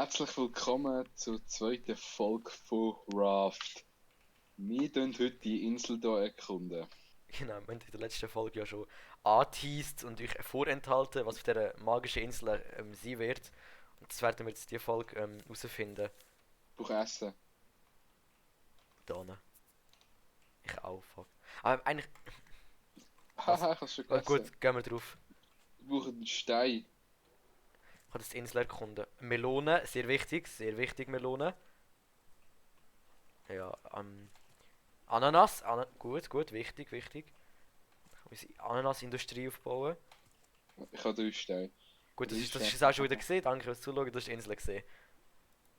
Herzlich willkommen zur zweiten Folge von Raft. Wir tun heute die Insel hier erkunden. Genau, wir haben in der letzten Folge ja schon angeteased und euch vorenthalten, was auf dieser magischen Insel sein wird. Und das werden wir jetzt in dieser Folge herausfinden. Ich brauche Essen. Da hinten. Ich auch, fuck. Aber eigentlich, was? Haha, ich habe schon Oh, gegessen. gut, gehen wir drauf. Ich brauche einen Stein. Ich habe jetzt die Insel erkunden. Melone, sehr wichtig Melone. Ja, Ananas, gut, wichtig, wichtig. Unsere Ananasindustrie aufbauen. Ich habe 3 Steine. Gut, Drei das ist Steine. es auch schon wieder gesehen. Danke fürs Zuschauen, du hast die Insel gesehen.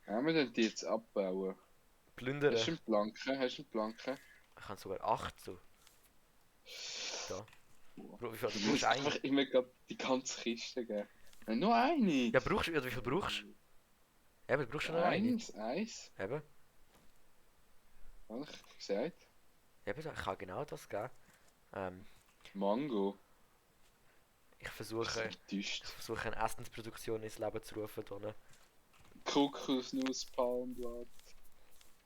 Ja, wir tun die jetzt abbauen. Hast Plündern. du einen Planken? Hast du einen Planken? Ich habe sogar 8 so. Da. Bro, wie viel, Du du brauchst musst eine. einfach immer grad die ganze Kiste geben. Nur eine! Ja, brauchst du, wie viel brauchst du? Eben, du brauchst schon Ja, noch eine. eins. Eben, Was habe ich gesagt? ich kann genau das geben. Ähm, Mango. ich Bist du versuche, enttäuscht? ich versuche eine Essensproduktion ins Leben zu rufen. Da unten. Kokosnuss, Palmblatt.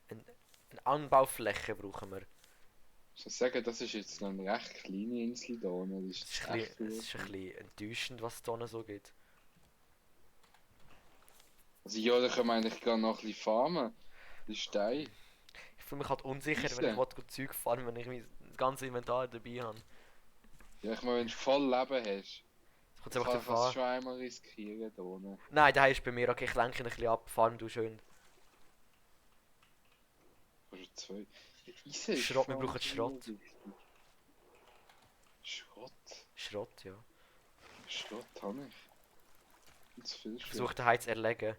Eine Anbaufläche brauchen wir. Ich muss sagen, das ist jetzt noch eine recht kleine Insel da unten. Das Es ist ist echt es ist ein gut. bisschen enttäuschend, was es da unten so gibt. Also ja, da können wir eigentlich gar noch ein bisschen farmen. Die Steine. Ich fühle mich halt unsicher, wenn ich Eisen. will, Zeug fahren, wenn ich mein ganzes Inventar dabei habe. Ja, ich meine, wenn du voll Leben hast, Es kommt dann einfach kann ich darauf das an. schon einmal riskieren da unten. Nein, der ist bei mir. Okay, ich lenke ihn ein bisschen ab. Farm du schön. Oder zwei. Eisen ist Schrott, wir vor allem brauchen Schrott. wichtig. Schrott? Schrott, ja. Schrott habe ich. Viel zu viel Ich Schrott. versuche den Heiz zu erlegen.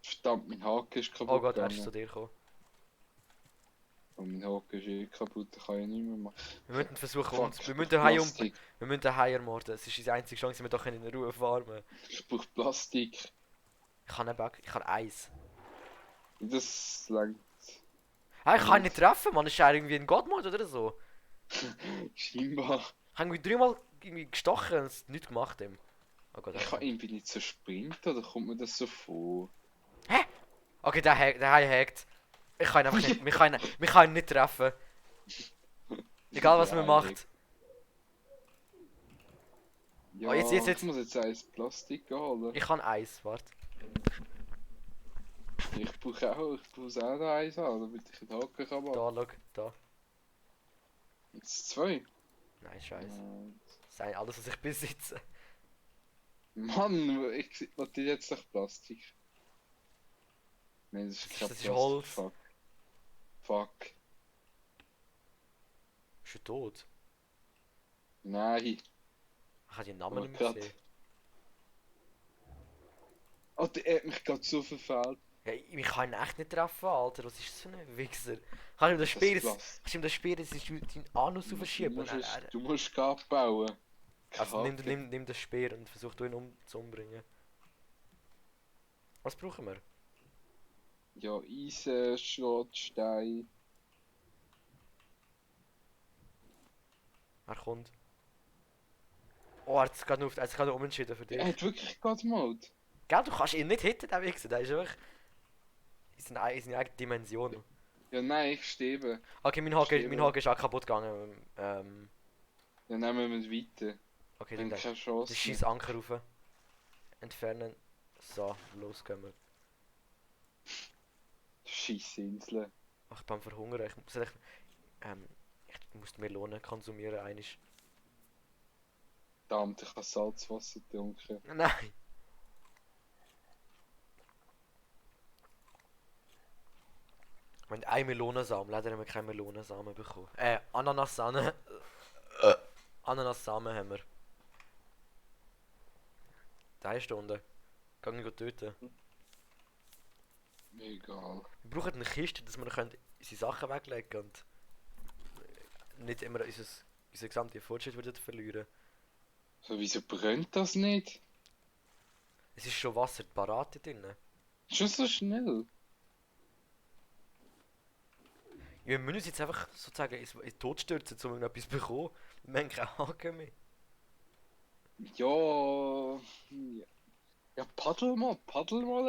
Verdammt, mein Haken ist Oh kaputt Gott, er ist zu gegangen. dir gekommen. Und mein Haken ist eh kaputt, da kann ich nicht mehr machen. Wir müssen versuchen Fuck, wir ich müssen brauche den Hai Plastik. wir müssen den Hai ermorden. Es ist unsere einzige Chance, dass wir doch in Ruhe farmen. Ich brauche Plastik. Ich kann nicht ich kann Eis. Das langt Ah, ich kann ihn nicht nicht. treffen, man. Ist er irgendwie ein Godmode oder so? Scheinbar. Ich habe irgendwie dreimal irgendwie gestochen und es hat nichts gemacht. Ihm. Oh Gott, er Ich kann kommt. irgendwie nicht so sprinten, oder kommt mir das so vor? Hä? Okay, der Hai hackt. Ich kann ihn einfach nicht, wir können ihn nicht treffen. Egal was man Ja, macht. Oh, ja, ich jetzt. muss jetzt eins Plastik holen. Ich kann Eis, warte. Ich brauche auch da eins haben, damit ich den Haken kann Da, machen. schau, da. Jetzt zwei. Nein, scheiße. Äh, Das ist eigentlich alles, was ich besitze. Mann, ich wollte jetzt doch Plastik. Nein, das ist kein Das ist Plastik. Holz. Fuck. Fuck. Ist er tot? Nein. Ich habe den Namen Oh nicht mehr Gott. gesehen. Oh, der hat mich gerade so verfehlt. Ja, ich kann ihn echt nicht treffen, Alter. Was ist das für ein Wichser? Kannst du ihm das Speer, kannst du ihm das Speer jetzt in deinen Anus verschieben? Du musst abbauen. Also Kacke. nimm das Speer und versuch du ihn umbringen. Was brauchen wir? Ja, Eisen, Schrott, Stein. Er kommt. Oh, er hat sich gerade umentschieden für dich. Er hat wirklich God Mode. Gell, du kannst ihn nicht hitten, der Wichser. Der ist einfach in seiner eigenen Dimension. Ja, nein, ich sterbe. Okay, mein Haken ist auch kaputt gegangen. Dann nehmen wir ihn weiter. Okay, Wir haben dann keine das Chance scheiß mehr. Anker rauf. Entfernen. So, los gehen wir. Scheisse Insel. Ach, ich bin am Verhungern. Ähm, ich muss die Melone konsumieren, einisch. Verdammt, ich habe Salzwasser getrunken. Nein! Wir haben eine Melonensamen, leider haben wir keine Melonensamen bekommen. Ananassamen. Ananassamen haben wir. Da Stunde. Kann ich töten. Egal. Wir brauchen eine Kiste, dass wir können unsere Sachen weglegen können und nicht immer unser gesamten Fortschritt wieder verlieren. So, wieso brennt das nicht? Es ist schon Wasser parat hier drinnen. Schon so schnell. Ja, wir müssen uns jetzt einfach sozusagen in den Tod stürzen, um irgendetwas zu bekommen. Wir haben keinen Haken mehr. Ja. Ja. Ja, paddel mal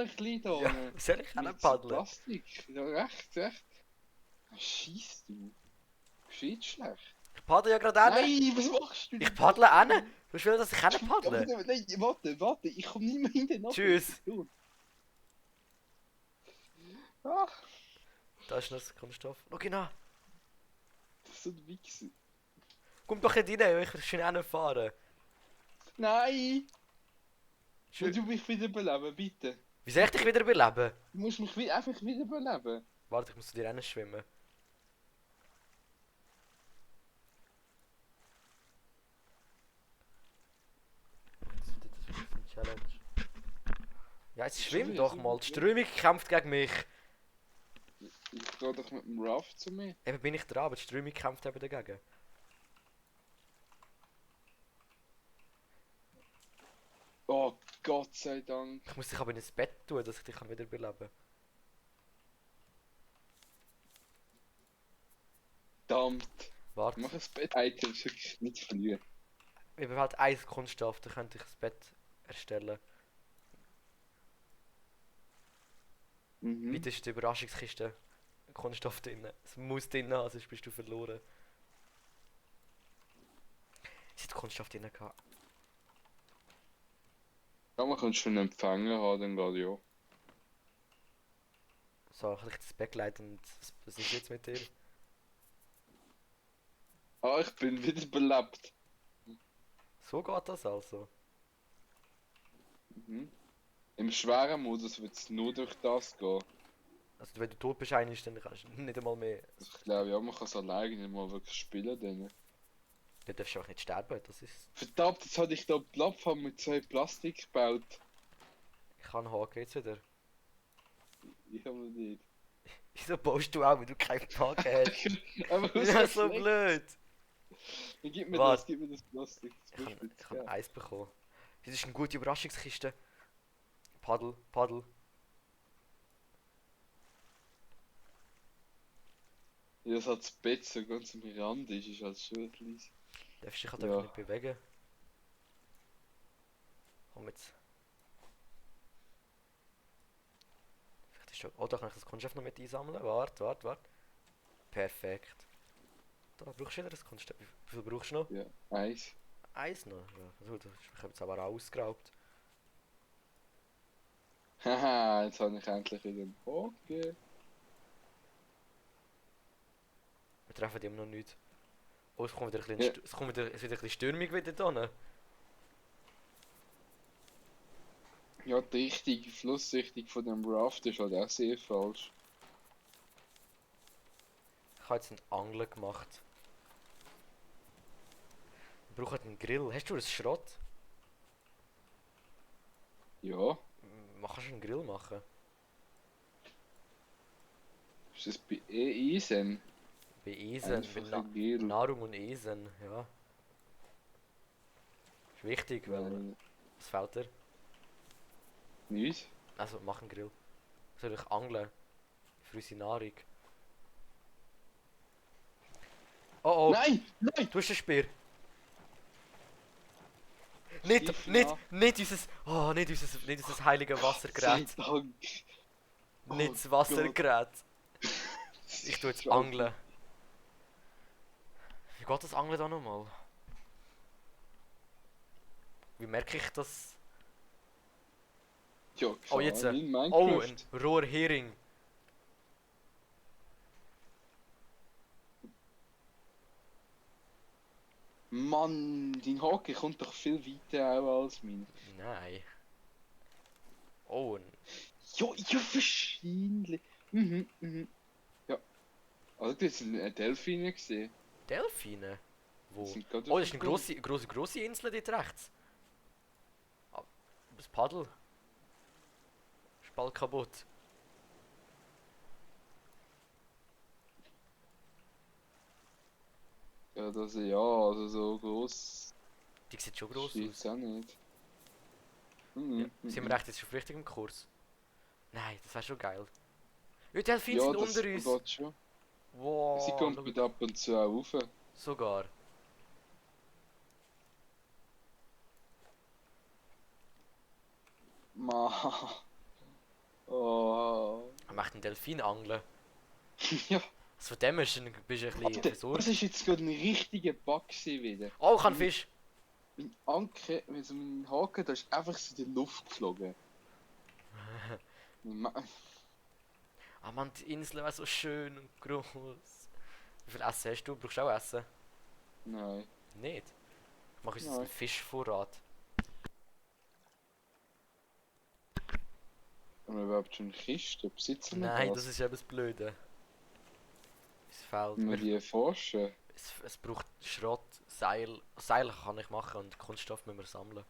ein bisschen da. Ja, soll ich auch Mit so paddeln? Plastik. Ja, recht. Scheiß du. Gescheit schlecht. Ich paddle ja gerade hin. Nein, was machst du Ich denn paddle hin. da? Du willst, dass ich hin Aber paddle? nein, warte, ich komme nicht mehr in den Tschüss. Nachrichten. Ah, Da ist noch das Kunststoff. Schau genau. das ist so ein Wichser. Komm doch nicht rein, ich will schön hinfahren. Nein! Wenn Tschüss. du mich wiederbeleben, bitte. Wie soll ich dich wieder beleben? Du musst mich einfach wiederbeleben. Warte, ich muss zu dir rein schwimmen. Das ist eine Challenge. Ja, jetzt schwimm Schon doch wieder mal. so Die Strömung kämpft gegen mich. Ich gehe doch mit dem Raft zu mir. Eben bin ich dran, aber die Strömung kämpft eben dagegen. Oh, Gott sei Dank. Ich muss dich aber ins Bett tun, dass ich dich wieder beleben kann. Verdammt. Warte, Mach ein Bett-Item, wirklich nicht verlieren. ich habe halt ein Kunststoff, da könnte ich das Bett erstellen. Bitte ist die Überraschungskiste. Kunststoff drin. Es muss drin haben, sonst bist du verloren. Es hat Kunststoff drin gehabt. Ja, man kann schon einen Empfänger haben, dann geht ja. So, ich habe dich das Bett gelegt und was ist jetzt mit dir? Ah, ich bin wiederbelebt. So geht das also. Mhm. Im schweren Modus wird es nur durch das gehen. Also wenn du tot bist, dann kannst du nicht einmal mehr. Ich glaube, ja, man kann es alleine nicht mal wirklich spielen. Dann. Du darfst auch nicht sterben, das ist. Verdammt, jetzt hatte ich da eine Plattform mit 2 Plastik gebaut. Ich kann Haken jetzt wieder. Ich habe noch nicht. Wieso baust du auch, wenn du keinen Haken hast? Aber was Ja, so blöd! Dann gib mir Warte. das, gib mir das Plastik. Das Ich musst du jetzt kann geben. Eis bekommen. Das ist eine gute Überraschungskiste. Paddel. Ja, das hat das Bett so ganz am Rand ist halt schon ein bisschen. Darfst dich halt Ja. einfach nicht bewegen. Komm jetzt. Vielleicht ist schon. Oh, da kann ich das Kunststoff noch mit einsammeln. Warte. Perfekt. Da brauchst du wieder das Kunststoff. Wie viel brauchst du noch? Ja, Eis. Eins noch. Ja, also, ich habe jetzt aber auch ausgeraubt. Haha, jetzt habe ich endlich wieder einen Haken. Wir treffen die immer noch nicht. Oh, es kommt wieder ein bisschen, Ja. es wird ein bisschen stürmig wieder da. Ja, die Flussrichtung von dem Raft ist halt auch sehr falsch. Ich habe jetzt einen Angler gemacht. Wir brauchen einen Grill. Hast du einen Schrott? Ja, Kannst du einen Grill machen? ist das bei Eisen? Bei Eisen, Einfach mit ein Grill. Nahrung und Eisen, ja. Ist wichtig, weil. Weil, Was fehlt dir? nicht? Also, mach einen Grill. Soll ich angeln? Für unsere Nahrung. Oh! Nein! Du hast einen Speer! Schiff Nicht unser heiliges Wassergerät. Sei Dank! Nicht Oh das Wassergerät. Ich tue jetzt Scheiße. angeln. Wie geht das Angeln da nochmal? Wie merke ich das? Ja, Oh, jetzt. klar, in Oh, Minecraft. ein roher Hering. Mann, dein Haken kommt doch viel weiter auch als mein. Nein. Oh, Ja, wahrscheinlich. Ja. Also, du hast einen Delfine gesehen. Delfine? Wo? Die sind gerade Oh, auf das ist dem eine grosse Insel dort rechts. Ah, das Paddel. Ist bald kaputt. Ja, also so groß Die sieht schon gross sieht's aus. auch nicht. Ja. Sind wir echt jetzt auf richtigem Kurs? Nein, das wäre schon geil. Ja, die Delfine Ja, sind das unter uns. geht schon. Wow, Sie kommt mit ab und zu auch rauf. sogar. Mann. Oh. Man macht einen Delfin angeln. Ja, Also von dem bist du ein bisschen Alter, versorgt. das ist jetzt gerade ein richtiger Bug gewesen wieder. Oh, ich habe einen Fisch. Mein Anker, also mein Haken, da ist einfach so in die Luft geflogen. Ah Mann, die Insel wäre so schön und groß. Wie viel Essen hast du? Brauchst du auch Essen? Nein, Nicht? Ich mache uns jetzt nein. einen Fischvorrat. Haben wir überhaupt schon eine Kiste? Besitzen wir Nein, das? das ist eben das Blöde. Es fehlt. Müssen wir die erforschen? Es braucht Schrott, Seil. Seil kann ich machen und Kunststoff müssen wir sammeln.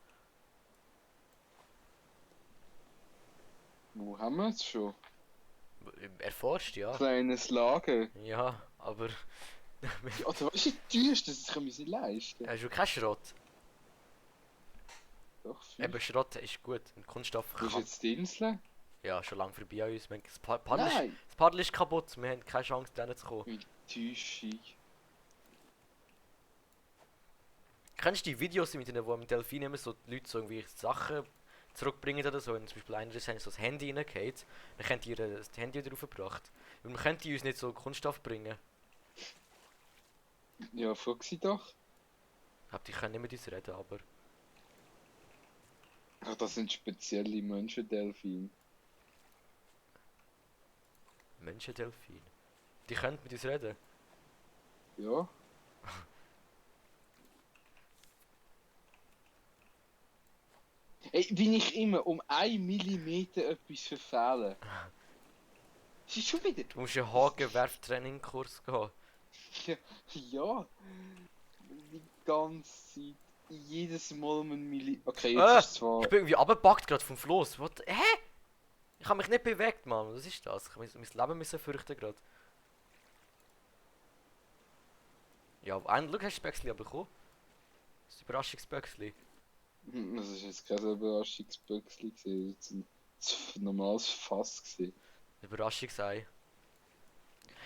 Wo haben wir es schon? Erforscht, ja. Kleines Lager. Ja, aber. Ja, Alter, weißt du, wie teuer ist das? Das können wir uns nicht leisten. Hast du keinen Schrott? Doch, viel. Eben, Schrott ist gut. Und Kunststoff Wo ist kann. jetzt die Insel? Ja, schon lange vorbei an uns. Das Nein! Paddel ist kaputt. Wir haben keine Chance, da zu kommen. Wie Täuschung. Kennst du die Videos mit denen, wo mit Delfinen immer so die Leute so irgendwie Sachen zurückbringen oder so? Und zum Beispiel einer ist so das Handy reingehauen. Dann haben die das Handy wieder raufgebracht. Und man könnte uns nicht so Kunststoff bringen. Ja, frag sie doch. Ich glaube, die können nicht mit uns reden, aber. Ach, das sind spezielle Menschendelfine. Menschendelfin. Die können mit uns reden. Ja. Ey, bin ich immer um 1 Millimeter etwas verfehlen? Das ist schon wieder. Du musst einen Hakenwerftraining-Kurs gehen. Ja, ja. Die ganze Zeit. Jedes Mal um 1 Millimeter. Okay, jetzt ist es zwar. Ich bin irgendwie abgepackt gerade vom Floß. What? Hä? Ich habe mich nicht bewegt, Mann. Was ist das? Ich habe mein Leben müssen fürchten gerade. Ja, schau, hast du das Böckchen bekommen? Das Überraschungsböckchen. Das ist jetzt kein Überraschungsbüchsli gewesen. Das ist ein normales Fass gewesen. Überraschungsei.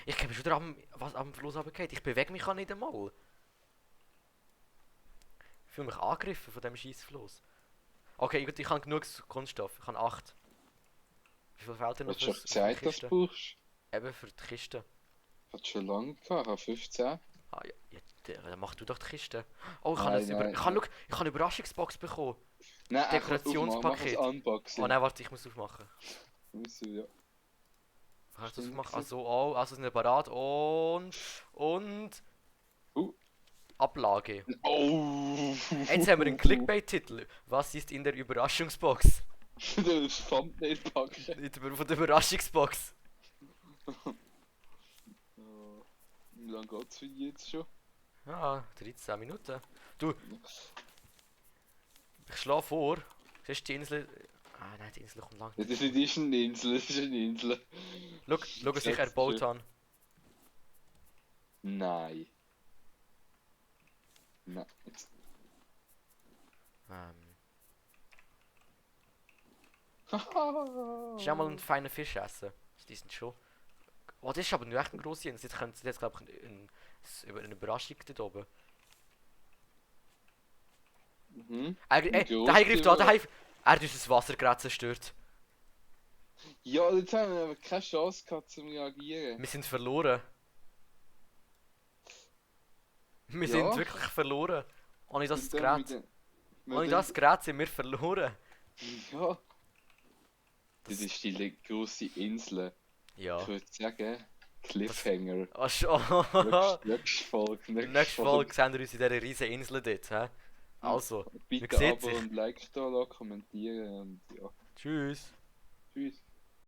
Ich bin schon wieder am Fluss runtergefallen. Ich bewege mich auch nicht einmal. Ich fühle mich angegriffen von dem Scheissfluss. Okay, gut, ich habe genug Kunststoff. Ich habe 8. Wie viel fehlt dir noch Hast du schon für die gesagt, dass Kiste? du brauchst? Eben für die Kiste. Hat schon lange gehabt, ich habe 15. Ah, ja, dann mach du doch die Kiste. Oh, ich Nein, nein, ich habe eine Überraschungsbox bekommen. Nein, Dekorationspaket. Mach ein Unboxing. Oh nein, warte, ich muss aufmachen. Muss ich, ja. Kann ich das aufmachen? Also, oh, also sind wir parat und Ablage. Oh! Jetzt haben wir einen Clickbait-Titel. Was ist in der Überraschungsbox? Das Thumbnail packen. Von der Überraschungsbox. Wie lange geht's für dich jetzt schon? Ja, 13 Minuten. Du, ich schlage vor. Siehst du die Insel? Ah nein, die Insel kommt lang. Ja, das ist eine Insel, das ist eine Insel. Schau, was ich erbaut habe. Nein. Nein. Jetzt. Ist ja mal einen feinen Fisch essen. Die sind schon. Oh, das ist aber nur echt ein grosser Insel. Jetzt glaube ich eine Überraschung dort oben. Mhm. Der greift an, er hat uns das Wassergerät zerstört. Ja, jetzt haben wir aber keine Chance gehabt zum Reagieren. Wir sind verloren. Wir Ja. sind wirklich verloren. Ohne das Und dann Gerät. mit den- mit Ohne den- das Gerät sind wir verloren. Ja. Das ist die grosse Insel. Ja. Ich würde sagen, Cliffhanger. Ach schon. Nächste Folge. In der nächsten Folge sehen wir uns in dieser riesen Insel dort. He? Also, Bitte man sieht Abo sich. und Like da lassen, kommentieren und ja. Tschüss. Tschüss.